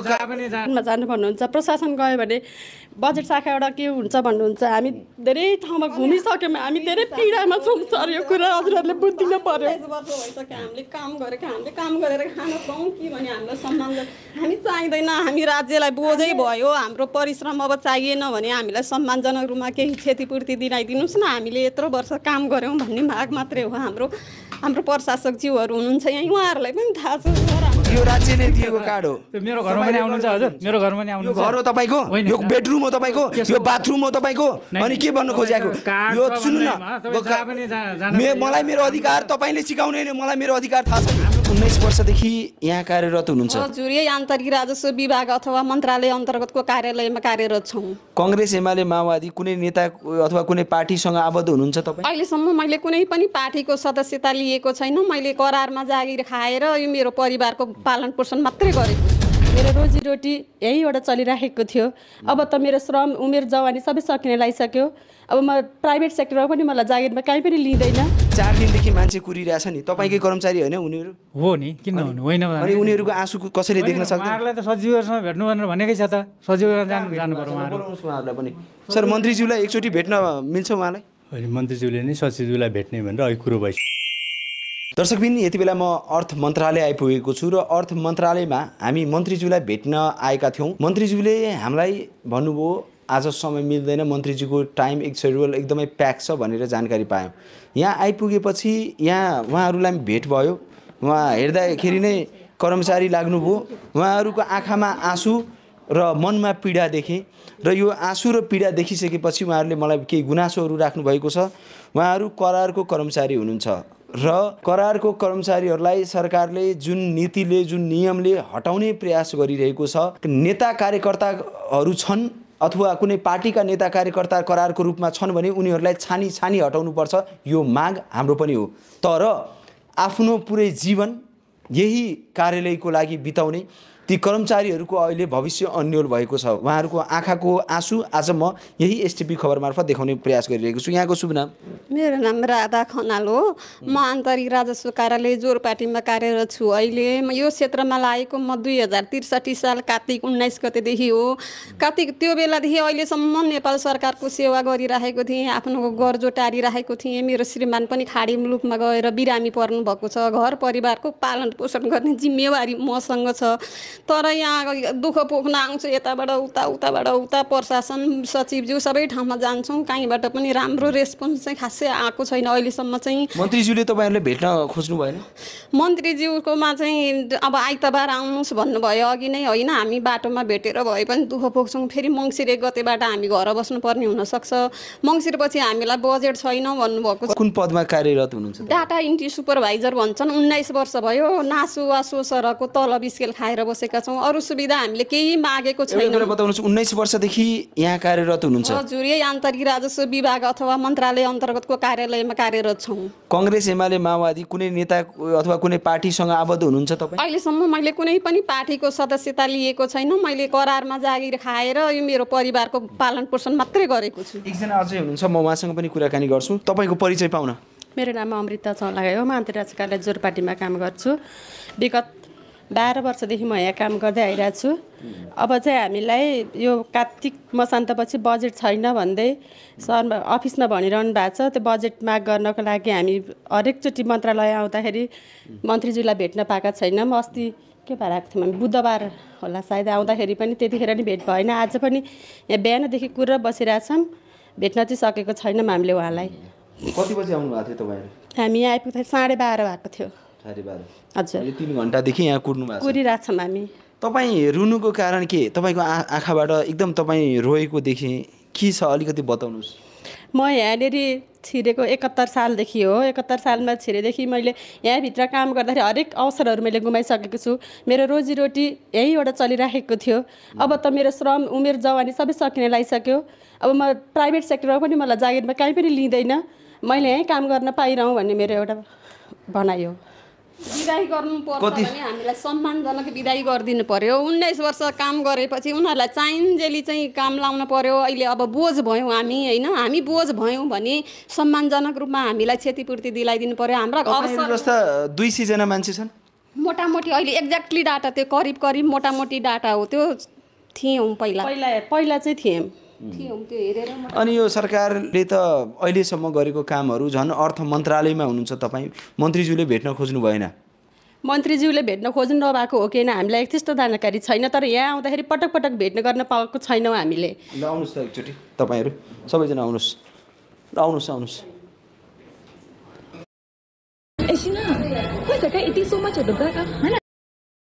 जानु भन्नुहुन्छ प्रशासन गयो भने बजेट शाखा एउटा के हुन्छ भन्नुहुन्छ हामी धेरै ठाउँमा घुमिसक्यौँ हामी धेरै पीडामा छौँ सर यो कुरा हजुरहरूले बुझ्दिनु पर्यो भइसक्यो हामीले काम गरेर खान पाऊँ कि भने हामीलाई सम्मान हामी चाहिँदैन हामी राज्यलाई बोझै भयो हाम्रो परिश्रम अब चाहिएन भने हामीलाई सम्मानजनक रूपमा केही क्षतिपूर्ति दिलाइदिनुहोस् न हामीले यत्रो वर्ष काम गऱ्यौँ भन्ने माग मात्रै हो हाम्रो प्रशासकज्यूहरू हुनुहुन्छ यहाँ उहाँहरूलाई पनि थाहा छ यो राज्यले दिएको कार्ड हो मेरो घरमा पनि आउनुहुन्छ हजुर मेरो घरमा पनि आउनुहुन्छ घर हो तपाईँको यो बेडरुम हो तपाईँको यो बाथरुम हो तपाईँको अनि के भन्नु खोजेको यो सुन्नु न मलाई मेरो अधिकार तपाईँले सिकाउने मलाई मेरो अधिकार थाहा छ 19 वर्षदेखि यहाँ कार्यरत हुनुहुन्छ हजुर यही आन्तरिक राजस्व विभाग अथवा मन्त्रालय अन्तर्गतको कार्यालयमा कार्यरत छौँ कांग्रेस एमाले माओवादी कुनै नेता अथवा कुनै पार्टीसँग आबद्ध हुनुहुन्छ तपाईँ अहिलेसम्म मैले कुनै पनि पार्टीको सदस्यता लिएको छैन मैले करारमा जागिर खाएर यो मेरो परिवारको पालन पोषण मात्रै गरेको मेरो रोजीरोटी यहीबाट चलिराखेको थियो अब त मेरो श्रम उमेर जवानी सबै सकिने लागिसक्यो अब म प्राइभेट सेक्टरमा पनि मलाई जागिरमा कहीँ पनि लिँदैन 4 दिनदेखि मान्छे कुरिरहेछ नि तपाईँकै कर्मचारी होइन उनीहरू हो नि किन हुनु होइन अनि उनीहरूको आँसु कसरी देख्न सक्छ उहाँहरूलाई त सचिवहरूसँग भेट्नु भनेर भनेकै छ त सचिवसँग जानु पर्यो उहाँहरूलाई पनि सर मन्त्रीज्यूलाई एकचोटि भेट्न मिल्छ उहाँलाई होइन मन्त्रीज्यूले नै सचिवज्यूलाई भेट्ने भनेर अहिले कुरो भइसक्यो दर्शकबिन यति बेला म अर्थ मन्त्रालय आइपुगेको छु र अर्थ मन्त्रालयमा हामी मन्त्रीज्यूलाई भेट्न आएका थियौँ मन्त्रीज्यूले हामीलाई भन्नुभयो आज समय मिल्दैन मन्त्रीज्यूको टाइम सेड्युल एकदमै प्याक छ भनेर जानकारी पायौँ यहाँ आइपुगेपछि यहाँ उहाँहरूलाई भेट भयो उहाँ हेर्दाखेरि नै कर्मचारी लाग्नुभयो उहाँहरूको आँखामा आँसु र मनमा पीडा देखेँ र यो आँसु र पीडा देखिसकेपछि उहाँहरूले मलाई केही गुनासोहरू राख्नुभएको छ उहाँहरू करारको कर्मचारी हुनुहुन्छ र करारको कर्मचारीहरूलाई सरकारले जुन नीतिले जुन नियमले हटाउने प्रयास गरिरहेको छ नेता कार्यकर्ताहरू छन् अथवा कुनै पार्टीका नेता कार्यकर्ता करारको रूपमा छन् भने उनीहरूलाई छानी हटाउनुपर्छ यो माग हाम्रो पनि हो तर आफ्नो पुरै जीवन यही कार्यालयको लागि बिताउने ती कर्मचारीहरूको अहिले भविष्य अन्यल भएको छ उहाँहरूको आँखाको आँसु आज म यही एसटिपी खबर मार्फत देखाउने प्रयास गरिरहेको छु यहाँको शुभ नाम मेरो नाम राधा खनाल हो म आन्तरिक राजस्व कार्यालय जोरपाटीमा कार्यरत छु अहिले यो क्षेत्रमा लागेको म 2063 साल कार्तिक 19 गतेदेखि हो कार्तिक त्यो बेलादेखि अहिलेसम्म नेपाल सरकारको सेवा गरिरहेको थिएँ आफ्नो गर्जो टारिरहेको थिएँ मेरो श्रीमान पनि खाडी मुलुकमा गएर बिरामी पर्नु भएको छ घर परिवारको पालन पोषण गर्ने जिम्मेवारी मसँग छ तर यहाँ दुःख पोख्न आउँछु यताबाट उताबाट उता प्रशासन सचिवज्यू सबै ठाउँमा जान्छौँ कहीँबाट पनि राम्रो रेस्पोन्स चाहिँ खासै आएको छैन अहिलेसम्म चाहिँ मन्त्रीज्यूले तपाईँहरूले भेट्न खोज्नु भएन मन्त्रीज्यूकोमा चाहिँ अब आइतबार आउनुहोस् भन्नुभयो अघि नै होइन हामी बाटोमा भेटेर भए पनि दुःख पोख्छौँ फेरि मङ्सिर 1 गतेबाट हामी घर बस्नुपर्ने हुनसक्छ मङ्सिरपछि हामीलाई बजेट छैन भन्नुभएको कुन पदमा कार्यरत हुनुहुन्छ डाटा इन्ट्री सुपरभाइजर भन्छन् 19 वर्ष भयो नासुवासो सरको तलब स्केल खाएर बसेका छौँ अरू सुविधा हामीले केही मागेको छैन बताउनुहोस् 19 वर्षदेखि यहाँ कार्यरत हुनुहुन्छ हजुर यही आन्तरिक राजस्व विभाग अथवा मन्त्रालय अन्तर्गतको कार्यालयमा कार्यरत छौँ कांग्रेस एमाले माओवादी कुनै नेता अथवा कुनै पार्टीसँग आबद्ध हुनुहुन्छ तपाईँ अहिलेसम्म मैले कुनै पनि पार्टीको सदस्यता लिएको छैन मैले करारमा जागिर खाएर यो मेरो परिवारको पालन पोषण मात्रै गरेको छु एकजना अझै हुनुहुन्छ म उहाँसँग पनि कुराकानी गर्छु तपाईँको परिचय पाउन मेरो नाम अमृता चौलागाई हो म आन्तरिक कार्यालय जोरपाटीमा काम गर्छु विगत 12 वर्षदेखि म यहाँ काम गर्दै आइरहेको छु अब चाहिँ हामीलाई यो कार्तिक मसान्तपछि बजेट छैन भन्दै सर अफिसमा भनिरहनु भएको छ त्यो बजेट माग गर्नको लागि हामी हरेकचोटि मन्त्रालय आउँदाखेरि मन्त्रीज्यूलाई भेट्न पाएका छैनौँ अस्ति के भएर आएको थियौँ हामी बुधबार होला सायद आउँदाखेरि पनि त्यतिखेर नि भेट भएन आज पनि यहाँ बिहानदेखि कुरेर बसिरहेछौँ भेट्न चाहिँ सकेको छैनौँ हामीले उहाँलाई कति बजी आउनु भएको थियो तपाईँहरू हामी यहाँ आइपुग्दा 12:30 भएको थियो हजुर 3 घण्टादेखि यहाँ कुर्नु भएको छ कुरिरहेछौँ हामी तपाईँ रुनुको कारण के तपाईँको आँखाबाट एकदम तपाईँ रोएको देखेँ के छ अलिकति बताउनुहोस् म यहाँनिर छिरेको 71 सालदेखि हो 71 सालमा छिरेदेखि मैले यहाँभित्र काम गर्दाखेरि हरेक अवसरहरू मैले गुमाइसकेको छु मेरो रोजीरोटी यहीबाट चलिराखेको थियो अब त मेरो श्रम उमेर जवानी सबै सकिने लागिसक्यो अब म प्राइभेट सेक्टरमा पनि मलाई जागिरमा कहीँ पनि लिँदैन मैले यहीँ काम गर्न पाइरहँ भन्ने मेरो एउटा भनाइ हो विदाई गर्नुपर्छ भने हामीलाई सम्मानजनक विदाई गरिदिनु पर्यो 19 वर्ष काम गरेपछि उनीहरूलाई चाहिन्जेली चाहिँ काम लाउन पर्यो अहिले अब बोझ भयौँ हामी होइन हामी बोझ भयौँ भने सम्मानजनक रूपमा हामीलाई क्षतिपूर्ति दिलाइदिनु पर्यो हाम्रा जस्ता 200 जना मान्छे छन् मोटामोटी अहिले एक्ज्याक्टली डाटा त्यो करिब मोटामोटी डाटा हो त्यो थियौँ पहिला चाहिँ थियौँ त्यो हेरेर अनि यो सरकारले त अहिलेसम्म गरेको कामहरू झन् अर्थ मन्त्रालयमा हुनुहुन्छ तपाईँ मन्त्रीज्यूले भेट्न खोज्नु भएन मन्त्रीज्यूले भेट्न खोज्नु नभएको हो कि होइन हामीलाई त्यस्तो जानकारी छैन तर यहाँ आउँदाखेरि पटक पटक भेट्न गर्न पाएको छैनौँ हामीले ल आउनुहोस् त एकचोटि तपाईँहरू सबैजना आउनुहोस् ल आउनुहोस् एकछिन पैसा कहाँ यति सोमा छोटो गएको होइन